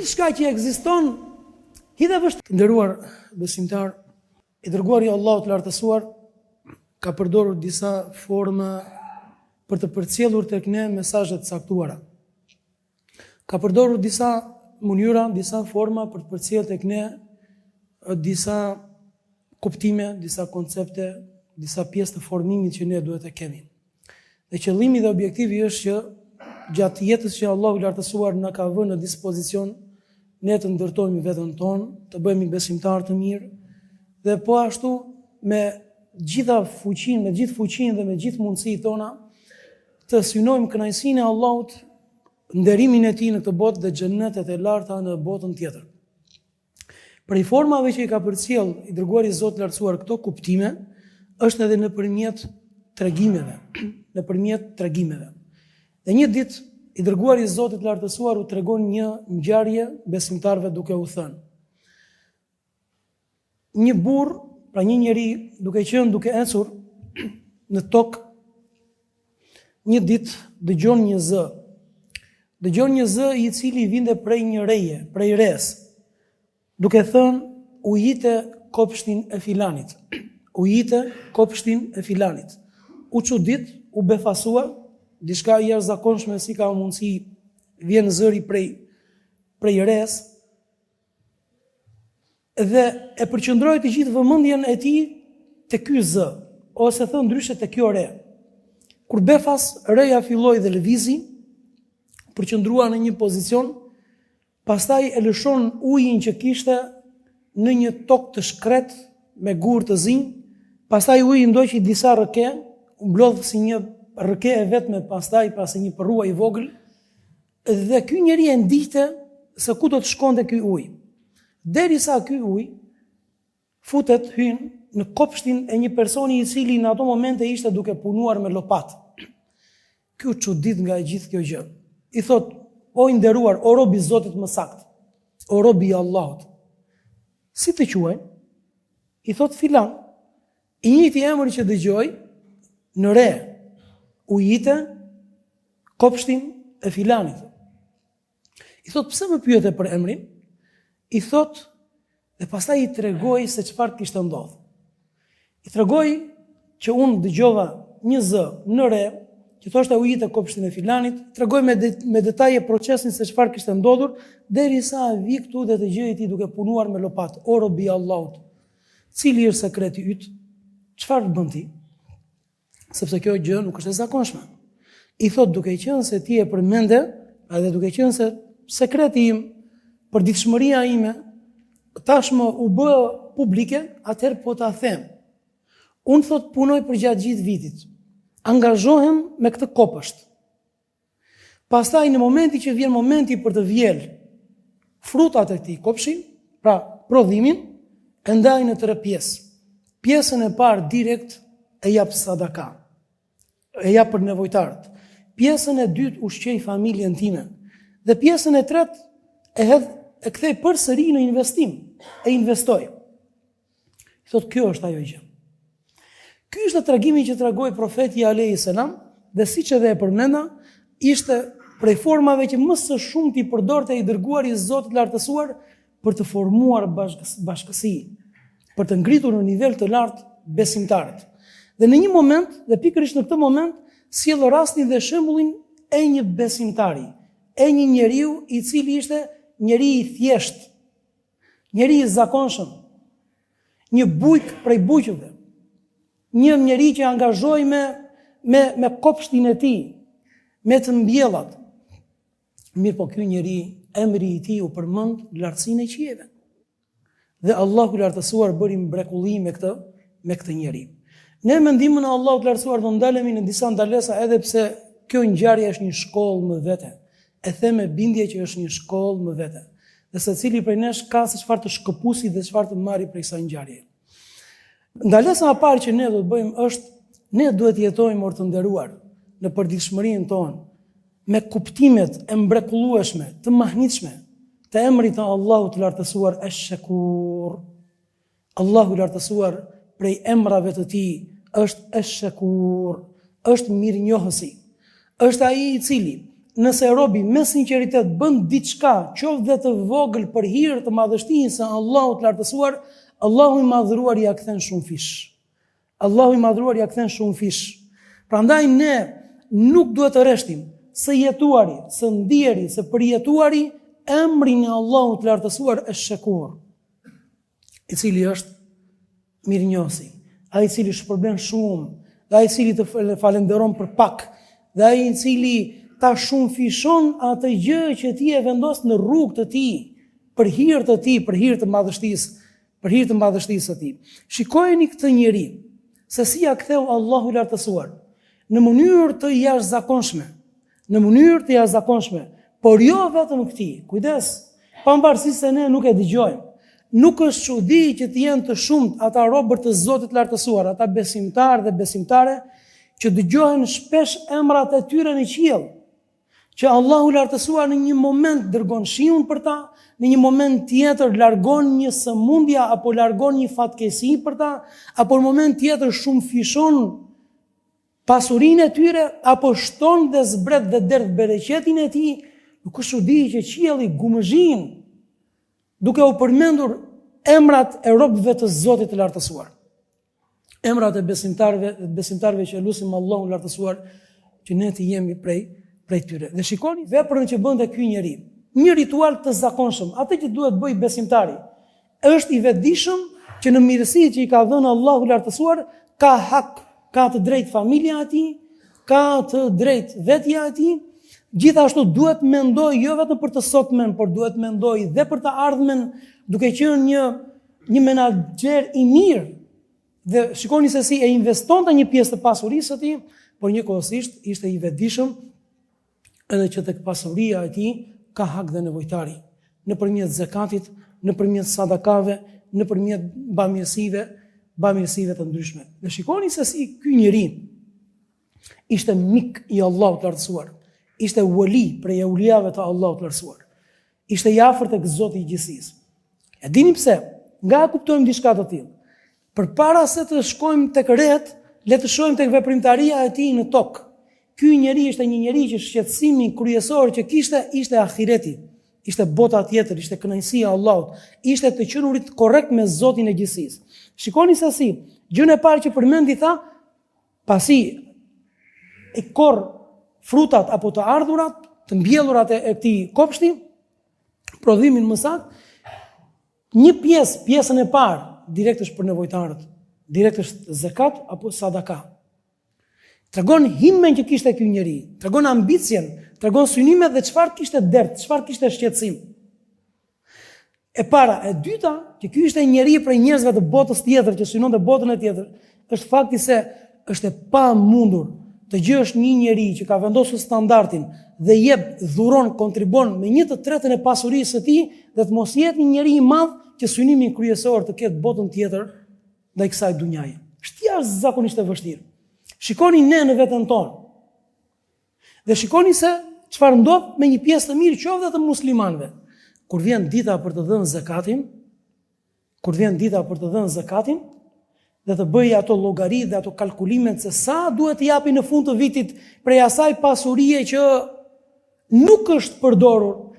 Gjithçka që ekziston hidhe vështrim. Të nderuar besimtarë, i dërguari i Allahut të Lartësuar ka përdorur disa forma për të përcjellur tek ne mesazhe të caktuara. Ka përdorur disa mënyra, disa forma për të përcjellë tek ne disa kuptime, disa koncepte, disa pjesë të formimit që ne duhet të kemi. Dhe qëllimi dhe objektivi është që gjatë jetës që Allahu i Lartësuar na ka vënë në dispozicion, ne të ndërtojmë veten tonë, të bëhemi besimtarë të mirë dhe po ashtu me gjitha fuqinë, me gjithë fuqinë dhe me gjithë mundësitë tona të synojmë kënaqësinë e Allahut, nderimin e tij në këtë botë dhe xhenetet e larta në botën tjetër. Prej formave që i ka përcjell i dërguari i Zotit të Lartësuar këto kuptime, është edhe nëpërmjet tregimeve, nëpërmjet tregimeve. Dhe një ditë i dërguari i Zotit të Lartësuar u tregon një ngjarje besimtarëve duke u thënë: Një burrë, pra një njeri duke qenë duke ecur në tokë, një ditë dëgjon një zë. Dëgjon një zë i cili vinte prej një reje, prej resë, duke thënë ujite kopshtin e filanit. Ujite kopshtin e filanit. U çudit, u befasua, diçka e jashtëzakonshme si ka mundësi vjen zëri prej prej resë, Dhe e përqendroi të gjithë vëmendjen e tij te ky zë, ose thënë ndryshe te kjo re. Kur befas reja filloi dhe lëvizi, u përqendrua në një pozicion, pastaj e lëshon ujin që kishte në një tokë të shkretë me gurë të zinj, pastaj uji ndoqi disa rrëke, u mblodh si një rrëke e vetme pastaj pra si një përrua i vogël, Dhe ky njeri e ndiqte se ku do të shkonte ky ujë. Derisa ky ujë futet hyn në kopshtin e një personi i cili në ato momente ishte duke punuar me lopatë. Ky u çudit nga e gjithë kjo gjë. I thotë, o i nderuar, o rob i Zotit më saktë, o rob i Allahut. Si të quajnë? I thotë filan. I njëjti emër që dëgjoi në re, ujite kopshtin e filanit. I thotë, pse më pyete për emrin? I thotë, dhe pastaj i tregoi se çfarë kishte ndodhur. I tregoi që unë dëgjova një zë në re, që thoshte ujite kopshtin e filanit, tregoi me, de, me detaje procesin se çfarë kishte ndodhur, derisa vij këtu dhe të gjej ti duke punuar me lopatë, o rob i Allahut. Cili është sekreti yt? Çfarë bën ti? Sepse kjo gjë nuk është e zakonshme. I thotë duke qenë se ti e përmende, edhe duke qenë se sekreti im, përditshmëria ime, tashmë u bë publike, atëherë po ta them. Unë thotë punoj përgjatë gjithë vitit. Angazhohem me këtë kopësht. Pastaj në momentin që vjen momenti për të vjelë frutat e këtij kopshi, pra prodhimin, e ndaj në tre pjesë. Pjesën e parë direkt e jap sadaka. E jap për nevojtarët. Pjesën e dytë ushqej familjen time. Dhe pjesën e tretë e hedh e kthej përsëri në investim, e investoj. I thotë kjo është ajo gjë. Ky ishte tregimi që tregoi profeti alayhi selam dhe siç edhe e përmenda, ishte prej formave që më së shumti përdorte i dërguari i Zotit të Lartësuar për të formuar bashkësi, për të ngritur në nivel të lartë besimtarët. Dhe në një moment, dhe pikërisht në këtë moment, sjell rastin dhe shembullin e një besimtari, e një njeriu i cili ishte njeri i thjeshtë, Njeri i zakonshëm, një bujk prej bujqëve, një njeri që angazhohej me me me kopshtin e tij, me të mbjellat. Mirëpo ky njeri, emri i tij u përmend në lartësinë e qiejve. Dhe Allahu i lartësuar bëri mbrekulli me këtë me këtë njeri. Ne me ndihmën e Allahut të lartësuar do ndalemi në disa ndalesa edhe pse kjo ngjarje është një shkollë më vete. E them me bindje që është një shkollë më vete. Dhe secili prej nesh ka se çfarë të shkëpusi dhe çfarë të marri prej kësaj ngjarje. Ndalesa e parë që ne do të bëjmë është ne duhet të jetojmë or të nderuar në përditshmërinë tonë me kuptimet e mbrekullueshme, të mahnitshme të emrit të Allahut të lartësuar Esh-Shekur. Allahu i Lartësuar prej emrave të Tij është Esh-Shekur, është Mirënjohësi. Është Ai i cili nëse robi me sinqeritet bën diçka, qoftë dhe të vogël për hir të madhështisë së Allahut të Lartësuar, Allahu i Madhëruar ia kthen shumëfish. Allahu i Madhëruar ia kthen shumëfish. Prandaj ne nuk duhet të reshtim së jetuari, së ndieri, së përjetuari emrin e Allahut të Lartësuar Esh-Shekur, i cili është mirënjohësi, ai i cili shpërblen shumë, dhe ai i cili të falënderon për pak, dhe ai i cili ta shumëfishon atë gjë që ti e vendos në rrugë të tij, për hir të tij, për hir të madhështisë, për hir të madhështisë së tij. Shikojeni këtë njeri, se si ia ktheu Allahu i Lartësuar, në mënyrë të jashtëzakonshme, në mënyrë të jashtëzakonshme, por jo vetëm këtij. Kujdes, pavarësisht se ne nuk e dëgjojmë. Nuk është çudi që të jenë të shumtë ata robër të Zotit të Lartësuar, ata besimtarë dhe besimtare që dëgjohen shpesh emrat e tyre në qiell, që Allahu i Lartësuar në një moment dërgon shiun për ta, në një moment tjetër largon një sëmundje apo largon një fatkeqësi për ta, apo në moment tjetër shumëfishon pasurinë e tyre apo shton dhe zbret dhe derdh bereqetin e tij, nuk është çudi që qielli gumëzhin duke u përmendur emrat e robëve të Zotit të Lartësuar. Emrat e besimtarëve dhe të besimtareve që e lusim Allahun e Lartësuar që ne të jemi prej prej tyre. Dhe shikoni veprën që bënte ky njeri, një ritual të zakonshëm, atë që duhet bëjë besimtari, Është i vetëdijshëm që në mirësitë që i ka dhënë Allahu i Lartësuar ka hak, ka të drejtë familja e tij, ka të drejtë vetja e tij. Gjithashtu duhet të mendojë jo vetëm për të sotmen, por duhet të mendojë dhe për të ardhmen, duke qenë një një menaxher i mirë. Dhe shikoni se si e investonte një pjesë të pasurisë së tij, por njëkohësisht ishte i vetëdijshëm edhe që tek pasuria e tij ka hak dhe nevojtari, nëpërmjet zekatit, nëpërmjet sadakave, nëpërmjet bamirësive, bamirësive të ndryshme. Dhe shikoni se si ky njeri ishte mik i Allahut të Lartësuar, ishte wali prej euliave të Allahut të Lartësuar. Ishte i afërt tek Zoti i gjithësisë. E dini pse? Nga e kuptojmë diçka të tillë? Përpara se të shkojmë tek retë, le të shohim tek veprimtaria e tij në tokë. Ky njeri ishte një njeri që shqetësimi kryesor që kishte ishte ahireti, ishte bota tjetër, ishte kënaqësia e Allahut, ishte të qenurit korrekt me Zotin e gjithësisë. Shikoni se si, gjënë e parë që përmendi tha, pasi e korr frutat apo të ardhurat, të mbjellurat e, e këtij kopshti, prodhimin më saktë, Një pjesë, pjesën e parë, direkt është për nevojtarët, direkt është zekat apo sadaka. Tregon himmen që kishte ky njeri, tregon ambicien, tregon synimet dhe çfarë kishte dert, çfarë kishte shqetësim. E para, e dyta, që ky ishte njeri prej njerëzve të botës tjetër që synonte botën e tjetër, është fakti se është e pamundur të gjesh një njeri që ka vendosur standardin dhe jep, dhuron, kontribuon me një të tretën e pasurisë së tij dhe të mos jetë një njeri i madh që synimin kryesor të ketë botën tjetër ndaj kësaj dunjaje. Është jashtëzakonisht e vështirë. Shikoni ne në veten tonë. Dhe shikoni se çfarë ndodh me një pjesë të mirë qoftë dhe të muslimanëve. Kur vjen dita për të dhënë zekatin, Kur vjen dita për të dhënë zekatin dhe të bëjë ato llogaritë dhe ato kalkulimet se sa duhet të japi në fund të vitit prej asaj pasurie që nuk është përdorur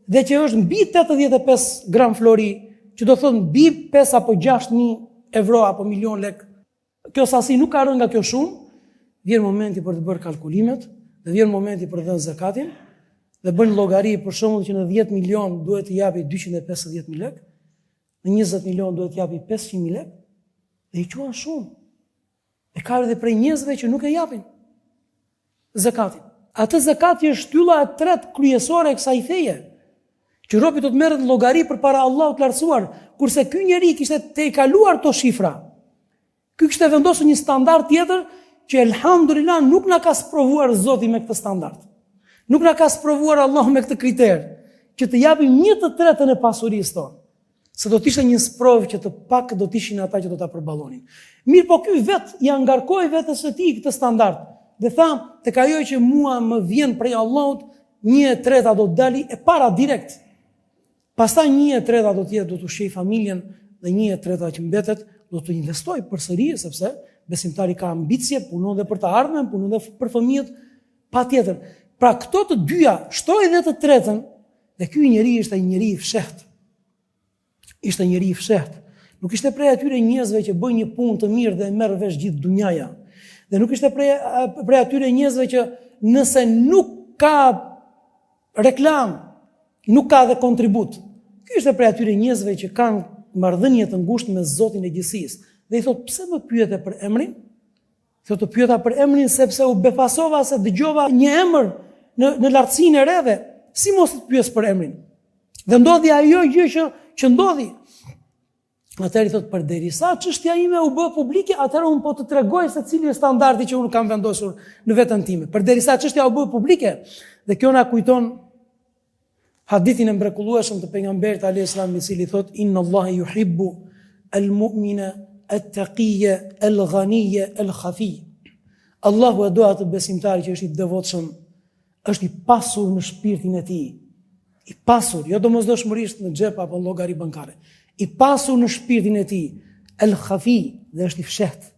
dhe që është mbi 85 gram flori, që do thotë mbi 5 apo 6000 euro apo milion lek. Kjo sasi nuk ka rënë nga kjo shumë, vjen momenti për të bërë kalkulimet dhe vjen momenti për të dhënë zekatin dhe bën llogari për shembull që në 10 milion duhet të japi 250.000 lekë, në 20 milion duhet të japi 500.000 lekë dhe i quan shumë. E ka edhe prej njerëzve që nuk e japin zekatin. Atë zekat që është shtylla e tretë kryesore e kësaj feje, që robi do të merret në llogari përpara Allahut të lartësuar, kurse ky njeri kishte tejkaluar këto shifra. Ky kishte vendosur një standard tjetër që elhamdulillah nuk na ka sprovuar Zoti me këtë standard. Nuk na ka sprovuar Allahu me këtë kriter, që të japim një të tretën e pasurisë tonë. Se do të ishte një sprovë që të pak do të ishin ata që do ta përballonin. Mirëpo ky vetë ia ngarkoi vetes së tij këtë standard dhe tha, tek ajo që mua më vjen prej Allahut, një e treta do të dali e para direkt. Pastaj një e treta do të jetë do të ushqej familjen dhe një e treta që mbetet do të investoj përsëri sepse besimtari ka ambicie, punon dhe për të ardhmen, punon dhe për fëmijët, patjetër. Pra këto të dyja, shtoi dhe të tretën, dhe ky njeri ishte një njeri i fshehtë. Ishte njeri i fshehtë. Nuk ishte prej atyre njerëzve që bëjnë një punë të mirë dhe e merr vesh gjithë dunjaja. Dhe nuk ishte prej prej atyre njerëzve që nëse nuk ka reklamë, nuk ka dhe kontribut. Ky ishte prej atyre njerëzve që kanë marrëdhënie të ngushtë me Zotin e gjithësisë. Dhe i thotë, "Pse më pyete për emrin?" Thotë të pyeta për emrin sepse u befasova se dëgjova një emër në në lartësinë e reve, si mos të pyes për emrin. Dhe ndodhi ajo gjë që që ndodhi. Atëherë i thotë përderisa çështja ime u bë publike, atëherë unë po të tregoj se cili është standardi që unë kam vendosur në veten time. Përderisa çështja u bë publike, dhe kjo na kujton Hadithin e mrekullueshëm të pejgamberit alayhis salam i cili thotë inna Allaha yuhibbu al-mu'mina at-taqiyya al-ghaniyya al-khafi. Allahu e do atë besimtar që është i devotshëm, është i pasur në shpirtin e tij. I pasur, jo domosdoshmërisht në xhep apo në llogari bankare. I pasur në shpirtin e tij, al-khafi dhe është i fshehtë.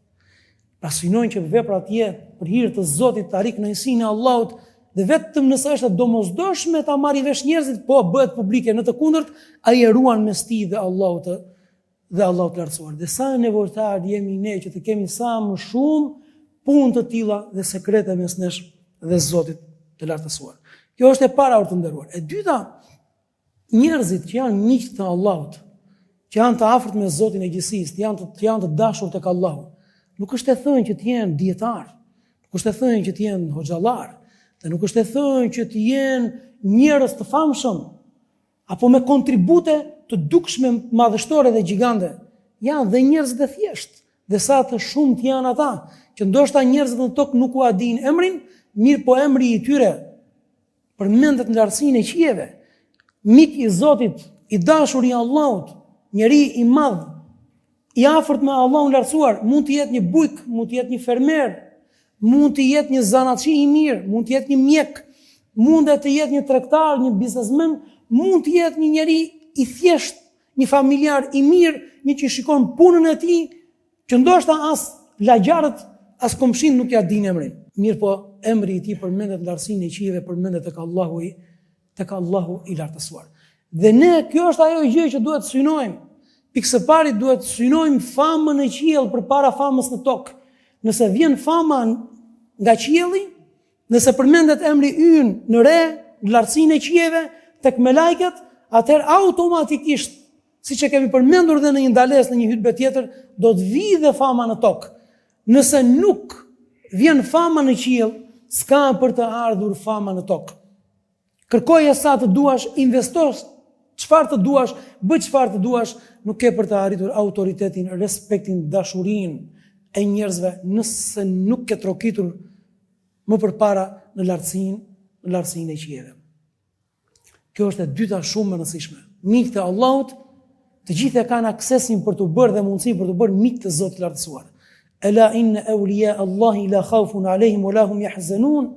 Pra synon që vepra të jetë për hir të Zotit të arrijë kënaqësinë e Allahut dhe vetëm nëse është e domosdoshme ta marrin vesh njerëzit, po bëhet publike, në të kundërt ai e ruan mes tij dhe Allahut të dhe Allahut të lartësuar. Dhe sa nevojtar jemi ne që të kemi sa më shumë punë të tilla dhe sekrete mes nesh dhe Zotit të lartësuar. Kjo është e para or të nderuar. E dyta, Njerëzit që janë miq të Allahut, që janë të afërt me Zotin e gjithësisë, që janë të, që janë të dashur tek Allahu, nuk është e thënë që të jenë dijetarë, nuk është e thënë që të jenë hoxhallarë, dhe nuk është e thënë që të jenë njerëz të famshëm apo me kontribute të dukshme madhështore dhe gjigande. Janë dhe njerëzit e thjeshtë, dhe sa të shumtë janë ata, që ndoshta njerëzit në tokë nuk ua dinë emrin, mirëpo emri i tyre Përmendet në lartësinë e qiejve, mik i Zotit, i dashur i Allahut, njeri i madh, i afërt me Allahun e lartësuar, mund të jetë një bujk, mund të jetë një fermer, mund të jetë një zanatçi i mirë, mund të jetë një mjek, mund të jetë një tregtar, një biznesmen, mund të jetë një njeri i thjeshtë, një familjar i mirë, një që shikon punën e tij, Që ndoshta as lagjarët, as komshinjtë nuk ia dinë emrin. Mirëpo, emri i tij përmendet në lartësinë e qiejve, përmendet tek Allahu i tek Allahu i lartësuar. Dhe ne kjo është ajo gjë që duhet të synojmë. Pikësëpari duhet të synojmë famën në qiell përpara famës në tokë. Nëse vjen fama nga qielli, nëse përmendet emri ynë në re, në lartësinë e qiejve, tek melajket, atëherë automatikisht Siç e kemi përmendur dhe në një ndalesë në një hutbe tjetër, do të vijë dhe fama në tokë. Nëse nuk vjen fama në qiell, s'ka për të ardhur fama në tokë. Kërkoje sa të duash, investo çfarë të duash, bëj çfarë të duash, nuk ke për të arritur autoritetin, respektin, dashurinë e njerëzve nëse nuk ke trokitur më përpara në lartësinë, në lartësinë e qiejve. Kjo është e dyta shumë e rëndësishme. Miqtë e Allahut, të gjithë e kanë aksesin për t'u bërë dhe mundësinë për t'u bërë miq të Zotit të Lartësuar. Ela inna awliya Allahi la khawfun alehim wa la hum yahzanun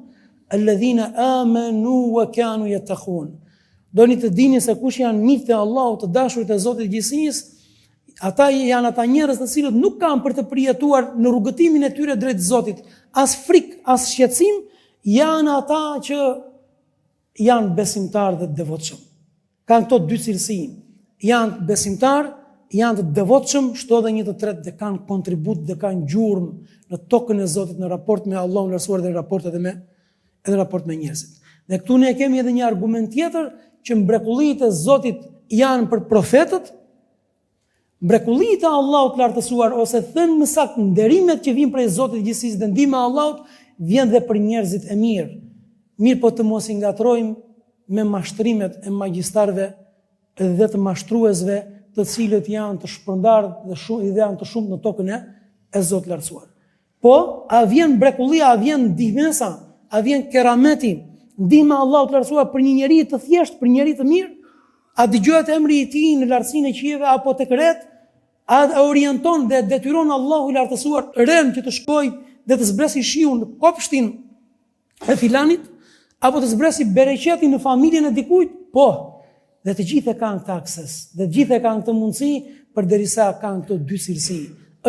alladhina amanu wa kanu yattaqun. Doni të dini se kush janë miqtë e Allahut, të dashurit e Zotit të gjithësisë? Ata janë ata njerëz të cilët nuk kanë për të përjetuar në rrugëtimin e tyre drejt Zotit as frikë, as shqetësim, janë ata që janë besimtarë dhe të devotshëm. Kanë këto dy cilësi. Janë besimtarë, janë të devotshëm, shto dhe një të tretë dhe kanë kontribut dhe kanë gjurmë në tokën e Zotit në raport me Allahun e Lartësuar dhe në raport edhe me edhe në raport me njerëzit. Dhe këtu ne kemi edhe një argument tjetër që mbrekullitë e Zotit janë për profetët, Mbrekullitë e Allahut të Lartësuar ose thënë më saktë nderimet që vijnë prej Zotit të gjithësisë dhe ndihma e Allahut vjen dhe për njerëzit e mirë. Mirëpo të mos i ngatërrojmë me mashtrimet e magjistarëve dhe të mashtruesve, të cilët janë të shpërndarë dhe shumë dhe janë të shumtë në tokën e e Zotit të Lartësuar. Po, a vjen mbrekullia, a vjen ndihmesa, a vjen kerameti, ndihma e Allahut të Lartësuar për një njeri të thjeshtë, për një njeri të mirë? A dëgjohet emri i tij në lartësinë e qiejve apo tek retë? A e orienton dhe e detyron Allahu i Lartësuar renë që të shkojë dhe të zbresi shiun në kopshtin e filanit apo të zbresi bereqetin në familjen e dikujt? Po. Dhe të gjithë e kanë këtë akses, dhe të gjithë e kanë këtë mundësi përderisa kanë këto dy cilësi.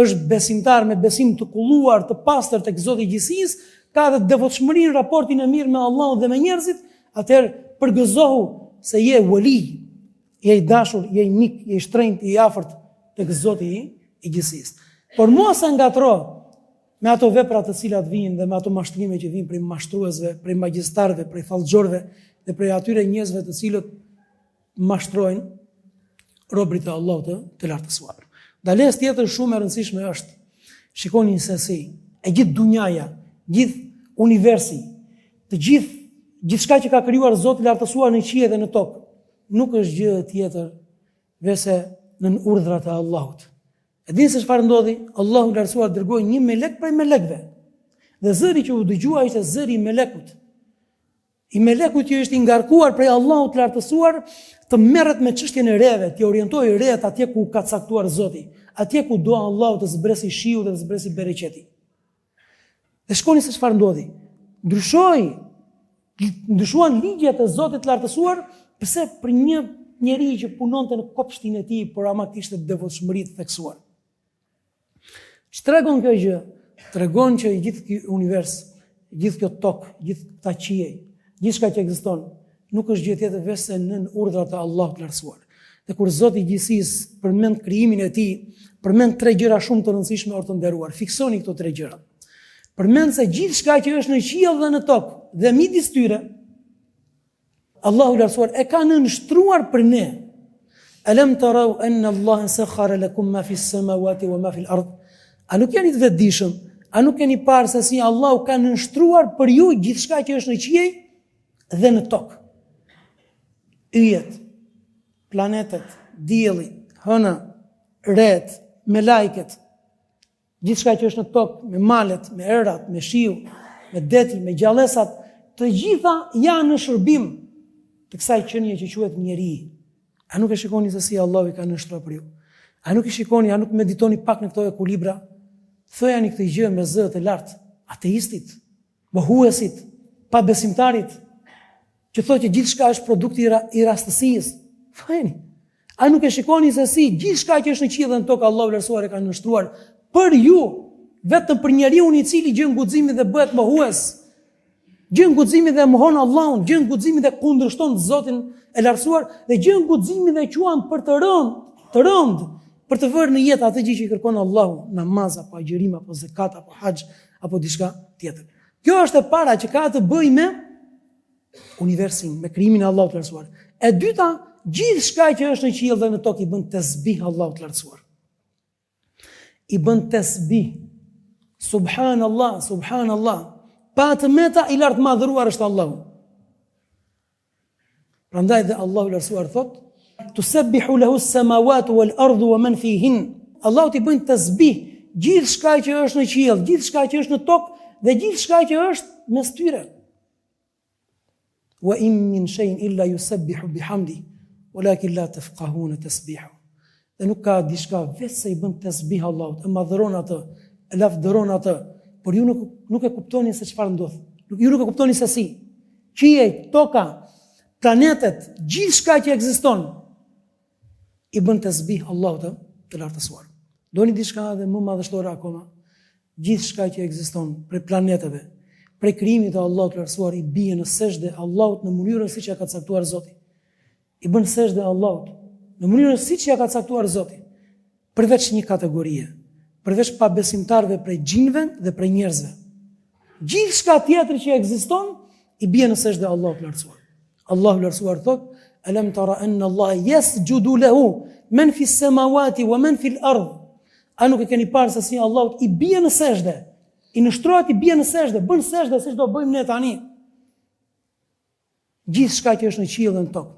Është besimtar me besim të kulluar, të pastër tek Zoti i gjithësisë, ka edhe devotshmëri në raportin e mirë me Allahun dhe me njerëzit, atëherë përgëzohu se je veli, je i dashur, je i mik, je i shtrenjtë, i afërt tek Zoti i gjithësisë. Por mos e ngatërro me ato vepra të cilat vijnë dhe me ato mashtrime që vijnë prej mashtruesve, prej magjistarëve, prej fallxhorëve dhe prej atyre njerëzve të cilët mashtrojnë robërit e Allahut të, të lartësuar. Ndalesë tjetër shumë e rëndësishme është, shikoni se si, e gjithë dunjaja, gjithë universi, të gjithë, gjithçka që ka krijuar Zoti i lartësuar në qiej dhe në tokë, nuk është gjë tjetër veçse nën urdhrat e Allahut. E dini se çfarë ndodhi? Allahu i lartësuar dërgoi një melek prej melekëve. Dhe zëri që u dëgjua ishte zëri i melekut. I melekut që është i ngarkuar prej Allahut të lartësuar të merret me çështjen e reve, t'i orientojë retë atje ku ka caktuar Zoti, atje ku do Allahu të zbresi shiu dhe të zbresi bereqeti. Dhe shikoni se çfarë ndodhi. Ndryshoi, ndryshuan ligjet e Zotit të lartësuar, pse për një njeri që punonte në kopshtin e tij, por ama kishte devotshmëri të theksuar. Ç'tregon kjo gjë? Tregon që i gjithë ky univers, gjithë kjo tokë, gjithë këta qiej, gjithçka që ekziston, nuk është gjë tjetër veçse nën urdhrat e Allahut të lartësuar. Dhe kur Zoti i gjithësisë përmend krijimin e tij, përmend tre gjëra shumë të rëndësishme or të nderuar. Fiksoni këto tre gjëra. Përmend se gjithçka që është në qiell dhe në tokë dhe midis tyre, Allahu i lartësuar e ka nënshtruar për ne. Alam taraw anna Allaha sakhara lakum ma fi samawati wa ma fi al-ard. A nuk jeni të vetëdijshëm? A nuk keni parë se si Allahu ka nënshtruar për ju gjithçka që është në qiej dhe në tokë? Yjet, planetet, dielli, hëna, retë, melajket, Gjithçka që është në tokë, me malet, me erërat, me shiu, me detin, me gjallesat, të gjitha janë në shërbim të kësaj qenie që quhet njeri. A nuk e shikoni se si Allahu i ka nënshtruar për ju? A nuk i shikoni, a nuk meditoni pak në këto ekuilibra? Thojani këtë gjë me zë të lartë ateistit, mohuesit, pabesimtarit, që thotë që gjithçka është produkt i, ra, i rastësisë. Thojeni. A nuk e shikoni se si gjithçka që është në qiell dhe në tokë Allahu i lartësuar e ka nënshtruar për ju, vetëm për njeriun i cili gjen guximin dhe bëhet mohues. Gjen guximin dhe mohon Allahun, gjen guximin dhe kundërshton Zotin e lartësuar dhe gjen guximin dhe quan për të rënd, të rëndë për të vërë në jetë atë gjë që i kërkon Allahu, namaz apo agjërim apo zekat apo haxh apo diçka tjetër. Kjo është e para që ka të bëjë me universin, me krijimin e Allahut të lartësuar. E dyta, gjithçka që është në qiell dhe në tokë i bën tesbih Allahut të lartësuar. I bën tesbih. Subhanallah, subhanallah. Pa të meta i lartmadhëruar është Allahu. Prandaj dhe Allahu i lartësuar thotë, "Tusabbihu lahu as-samawati wal ardu wa man fihin." Allahut i bëjnë tesbih gjithçka që është në qiell, gjithçka që është në tokë dhe gjithçka që është mes tyre. Wa in min shay'in illa yusabbihu bihamdi, walakin la tafqahuna tasbihahu. Dhe nuk ka diçka veçse i bën tesbih Allahut, e madhëron atë, e lavdëron atë, por ju nuk nuk e kuptoni se çfarë ndodh. Nuk ju nuk e kuptoni se si. Qiejt, toka, planetet, gjithçka që ekziston i bën tesbih Allahut të, të lartësuar. Doni diçka edhe më madhështore akoma? Gjithçka që ekziston prej planeteve, prej krijimit të Allahut të lartësuar i bie në sexhde Allahut në mënyrën siç ja ka caktuar Zoti. I bën sexhde Allahut në mënyrën siç ja ka caktuar Zoti. Përveç një kategorie, përveç pabesimtarëve prej xhinëve dhe prej njerëzve. Gjithçka tjetër që ekziston i bie në sexhde Allahut të lartësuar. Allahu i lartësuar thotë: "Alam tara anna Allah yasjudu lahu man fi samawati wa man fi al-ard." A nuk e keni parë se si Allahut i bie në sexhde? I nënshtrohet i bie në sexhde, bën sexhde siç do bëjmë ne tani. Gjithçka që është në qiell dhe në tokë,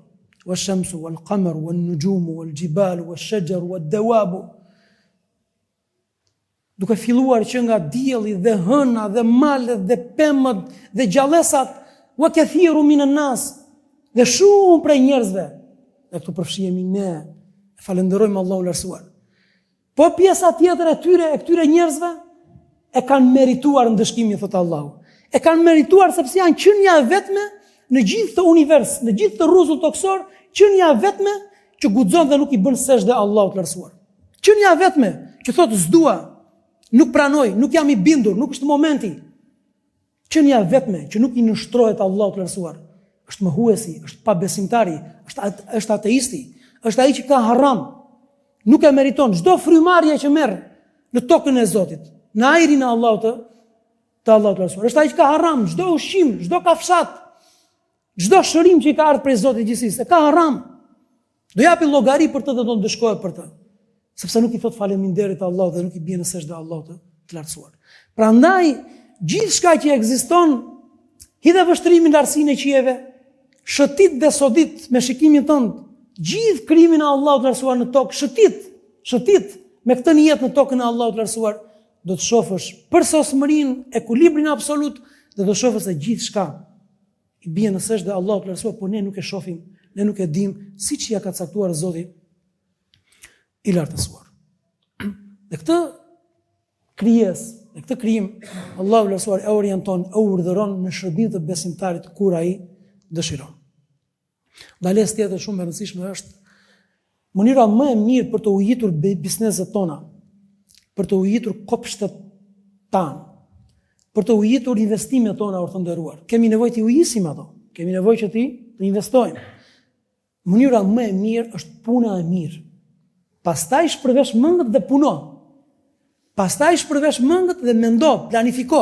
wa shamsu wal qamar wan nujumu wal jibalu wash shajaru wad dawabu duke filluar që nga dielli dhe hëna dhe malet dhe pemët dhe gjallesat, wa kathiru minan nas, dhe shumë prej njerëzve, dhe këtu përfshihemi ne, e falënderojmë Allahun e lartësuar. Po pjesa tjetër e tyre, e këtyre njerëzve, e kanë merituar ndëshkimin, thotë Allahu. E kanë merituar sepse janë qenia e vetme në gjithë këtë univers, në gjithë këtë rruzull tokësor, qenia e vetme që guxon dhe nuk i bën sexhde Allahut të lartësuar. Qenia e vetme që thotë s'dua, nuk pranoj, nuk jam i bindur, nuk është momenti. Qenia e vetme që nuk i nënshtrohet Allahut të Lartësuar, është mohuesi, është pabesimtari, është është ateisti, është ai që ka haram. Nuk e meriton çdo frymarrje që merr në tokën e Zotit, në ajrin e Allahut të të Allahut të Lartësuar. Është ai që ka haram çdo ushqim, çdo kafshatë, çdo shërim që i ka ardhur prej Zotit të gjithësisë, e ka haram. Do japi llogari për të dhe do ndëshkohet për të. Sepse nuk i thotë faleminderit Allahut dhe nuk i bie në sexhde Allahut të, të lartësuar. Prandaj gjithçka që ekziston hidhe vështrimin në lartësinë e qiejve, shëtit dhe sodit me shikimin tënd gjithë krijimin e Allahut të lartësuar në tokë, shëtit, shëtit me këtë nijet në tokën e Allahut të lartësuar, do të shofësh përsosmërinë, ekuilibrin absolut dhe do të shofësh se gjithçka i bie në sexhde Allahut të lartësuar, por ne nuk e shohim, ne nuk e dimë siç ia ka caktuar Zoti i lartësuar. Dhe këtë krijesë, dhe këtë krijim Allahu i lartësuar e orienton, e urdhëron në shërbim të besimtarit kur ai dëshiron. Ndalesë tjetër shumë e rëndësishme është mënyra më e mirë për të ujitur bizneset tona, për të ujitur kopshtet tanë, për të ujitur investimet tona, or të nderuar. Kemi nevojë t'i ujisim ato, kemi nevojë që t'i të investojmë. Mënyra më e mirë është puna e mirë. Pastaj shpërvesh mëngët dhe puno. Pastaj shpërvesh mëngët dhe mendo, planifiko.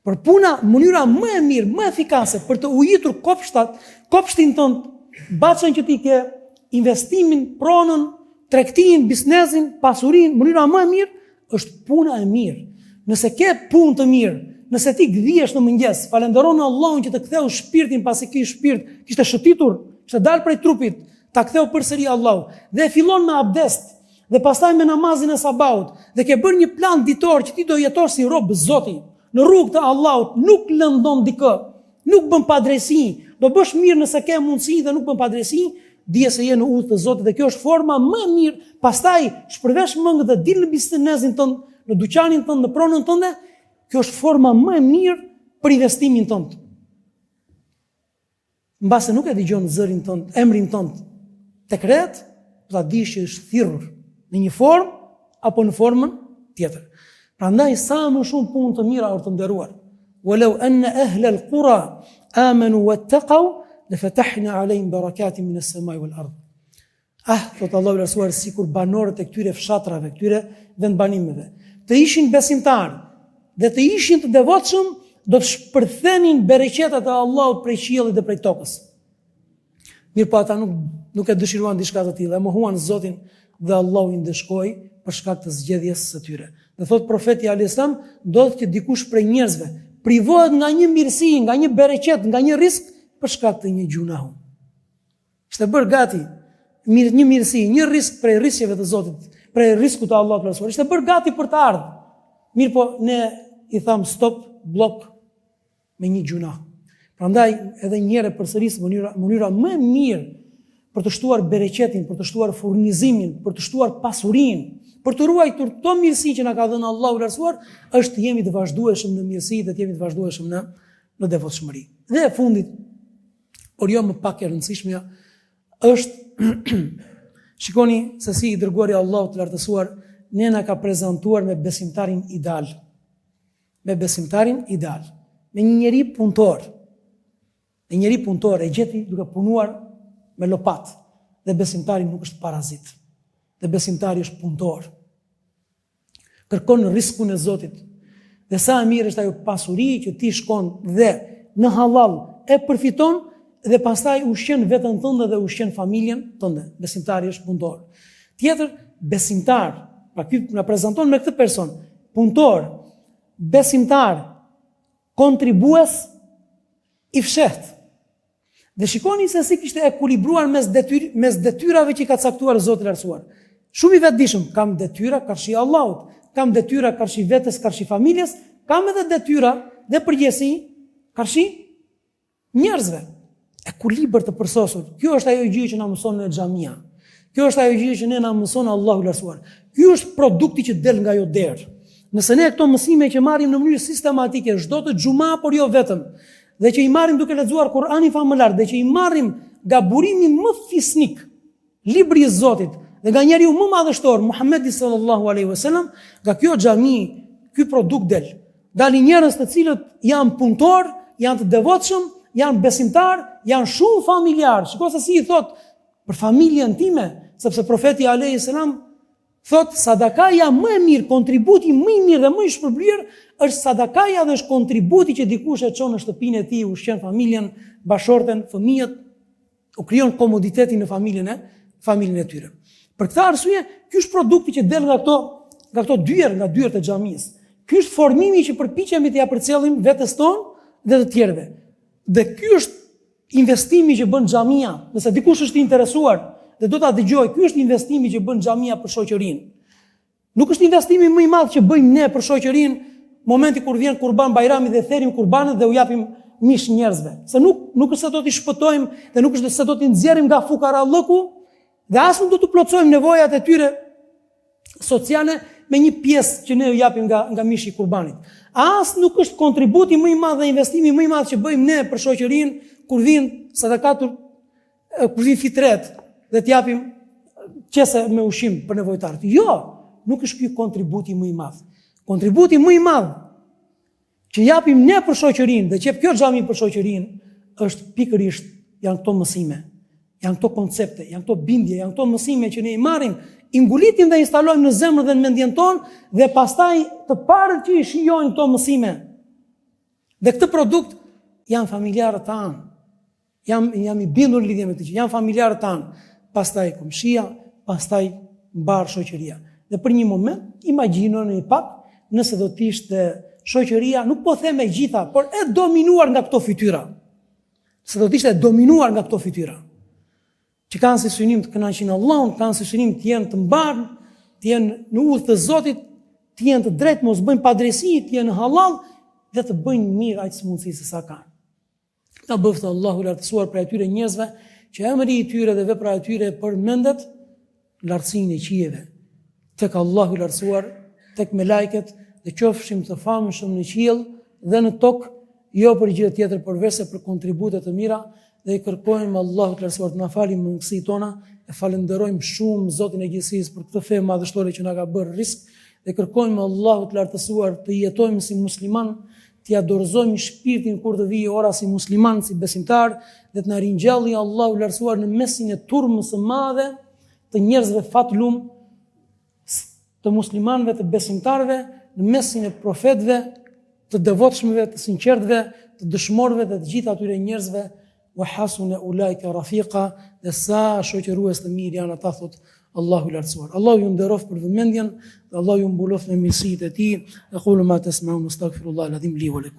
Por puna, mënyra më e mirë, më efikase për të ujitur kopshtat, kopshtin tënd, bahçen që ti ke, investimin, pronën, tregtinë, biznesin, pasurinë, mënyra më e mirë është puna e mirë. Nëse ke punë të mirë, nëse ti gdhihesh në mëngjes, falënderon Allahun që të ktheu shpirtin pasi ky shpirt kishte shëtitur, kishte dalë prej trupit, ta ktheu përsëri Allahu dhe fillon me abdest dhe pastaj me namazin e sabahut dhe ke bërë një plan ditor që ti do jetosh si rob Zoti në rrugë të Allahut, nuk lëndon dikë, nuk bën padrejtësi, do bësh mirë nëse ke mundësi dhe nuk bën padrejtësi, dije se je në udhë të Zotit dhe kjo është forma më e mirë. Pastaj shpërvesh mëngët dhe dil në biznesin tënd, në dyqanin tënd, në pronën tënde, kjo është forma më e mirë për investimin tënd. Mbase nuk e dëgjon zërin tënd, emrin tënd tek retë, po ta dish që është thirrur në një formë apo në formën tjetër. Prandaj sa më shumë punë të mira or të nderuar. Walau anna ahla al-qura amanu wattaqaw la fatahna alayhim barakatin min as-samai wal ard. Ah, thotë Allahu i lartësuar, sikur banorët e këtyre fshatrave, këtyre vendbanimeve, të ishin besimtarë dhe të ishin të devotshëm, do të shpërthenin bereqetet e Allahut prej qiellit dhe prej tokës. Mirëpo ata nuk, nuk e dëshiruan diçka të tillë, e mohuan Zotin dhe Allahu i ndëshkoi për shkak të zgjedhjes së tyre. Dhe thotë profeti alejhi selam, ndodh që dikush prej njerëzve privohet nga një mirësi, nga një bereqet, nga një risk për shkak të një gjunahu. Ishte bërë gati mirë një mirësi, një risk prej risqeve të Zotit, prej riskut të Allahut të Lartësuar. Ishte bërë gati për të ardhur. Mirëpo ne i thamë stop, bllok me një gjunah. Prandaj edhe një herë e përsëris mënyra mënyra më e mirë për të shtuar bereqetin, për të shtuar furnizimin, për të shtuar pasurinë, për të ruajtur këto mirësi që na ka dhënë Allahu i Lartësuar, është të jemi të vazhdueshëm në mirësi dhe të jemi të vazhdueshëm në në devotshmëri. Dhe e fundit, por jo më pak e rëndësishmja, është shikoni se si i dërguari i Allahut të lartësuar ne na ka prezantuar me besimtarin ideal. Me besimtarin ideal, me një njeri punëtor. Me një njeri punëtor e gjeti duke punuar me lopatë dhe besimtari nuk është parazit. Dhe besimtari është punëtor. Kërkon riskun e Zotit. Dhe sa e mirë është ajo pasuri që ti shkon dhe në hallall e përfiton dhe pastaj ushqen veten tënde dhe ushqen familjen tënde. Besimtari është punëtor. Tjetër, besimtar, pra ky na prezanton me këtë person, punëtor, besimtar, kontribues i fshehtë. Dhe shikoni se si kishte ekuilibruar mes detyr, mes detyrave që i ka caktuar Zoti i Lartësuar. Shumë i vetëdijshëm, kam detyra karshi Allahut, kam detyra karshi vetes, karshi familjes, kam edhe detyra dhe përgjegjësi karshi njerëzve. Ekuilibër të përsosur. Kjo është ajo gjë që na mëson në xhamia. Kjo është ajo gjë që ne na mëson Allahu i Lartësuar. Ky është produkti që del nga ajo derë. Nëse ne këto mësime që marrim në mënyrë sistematike çdo të xhuma, por jo vetëm, dhe që i marrim duke lexuar Kur'anin famëlartë dhe që i marrim nga burimi më fisnik, libri i Zotit, dhe nga njeriu më madhështor, Muhammedi sallallahu alaihi wasallam, nga kjo xhami, ky produkt del. Dalin njerëz të cilët janë punëtorë, janë të devotshëm, janë besimtarë, janë shumë familjarë. Shiko se si i thotë për familjen time, sepse profeti alayhis salam thotë sadakaja më e mirë, kontributi më i mirë dhe më i shpërblyer është sadakaja dhe është kontributi që dikush e çon në shtëpinë e tij, ushqen familjen, bashkëshorten, fëmijët, u krijon komoditetin në familjen e familjen e tyre. Për këtë arsye, ky është produkti që del nga këto nga këto dyer, nga dyert e xhamisë. Ky është formimi që përpiqemi t'ia përcjellim vetes tonë dhe të tjerëve. Dhe ky është investimi që bën xhamia, nëse dikush është i interesuar dhe do ta dëgjojë, ky është investimi që bën xhamia për shoqërinë. Nuk është investimi më i madh që bëjmë ne për shoqërinë momenti kur vjen Kurban Bajrami dhe therim kurbanët dhe u japim mish njerëzve. Se nuk nuk është se do t'i shpëtojmë dhe nuk është se do t'i nxjerrim nga fukarallëku dhe as nuk do t'u plotësojmë nevojat e tyre sociale me një pjesë që ne u japim nga nga mishi i kurbanit. As nuk është kontributi më i madh dhe investimi më i madh që bëjmë ne për shoqërinë kur vijnë sadakatul kur vijnë fitret dhe të japim qese me ushqim për nevojtarët. Jo, nuk është ky kontributi më i madh. Kontributi më i madh që japim ne për shoqërinë dhe që jep kjo xhami për shoqërinë është pikërisht janë këto mësime, janë këto koncepte, janë këto bindje, janë këto mësime që ne i marrim, i ngulitim dhe instalojmë në zemër dhe në mendjen tonë dhe pastaj të parët që i shijojnë këto mësime. Dhe këtë produkt janë familjarët tanë. Jam jam i bindur në lidhje me këtë që janë familjarët tanë, pastaj komshia, pastaj mbarë shoqëria. Dhe për një moment imagjinoni pak nëse do të ishte shoqëria, nuk po them e gjitha, por e dominuar nga këto fytyra. Se do të ishte e dominuar nga këto fytyra. Që kanë si synim të kënaqin Allahun, kanë si synim të jenë të mbarë, të jenë në udhë të Zotit, të jenë të drejtë, mos bëjnë padrejtësi, të jenë hallall dhe të bëjnë mirë aq mundësi se sa kanë. Na bëftë Allahu i lartësuar prej atyre njerëzve që emri i tyre dhe vepra e tyre përmendet në lartësinë e qiejve. Tek Allahu i lartësuar, tek melajket dhe qofshim të famshëm në qiell dhe në tokë, jo për gjë tjetër përveçse për kontribute të mira dhe i kërkojmë Allahut të lartësuar të na fali mangësitë tona e falënderojmë shumë Zotin e gjithësisë për këtë fe madhështore që na ka bërë risk dhe kërkojmë Allahut të lartësuar të jetojmë si musliman t'ia dorëzojmë shpirtin kur të vijë ora si musliman, si besimtar dhe të na ringjalli Allahu i lartësuar në mesin e turmës së madhe të njerëzve fatlum, të muslimanëve, të besimtarëve, në mesin e profetëve, të devotshmëve, të sinqertëve, të dëshmorëve dhe të gjithë atyre njerëzve Wa hasuna ulaika rafiqa, dhe sa shoqërues të mirë janë ata thotë Allahu i lartësuar. Allahu ju nderoftë për vëmendjen dhe Allahu ju mbuloftë me mirësitë e tij. Aqulu ma tasma'un astaghfirullah al-azim li wa lakum.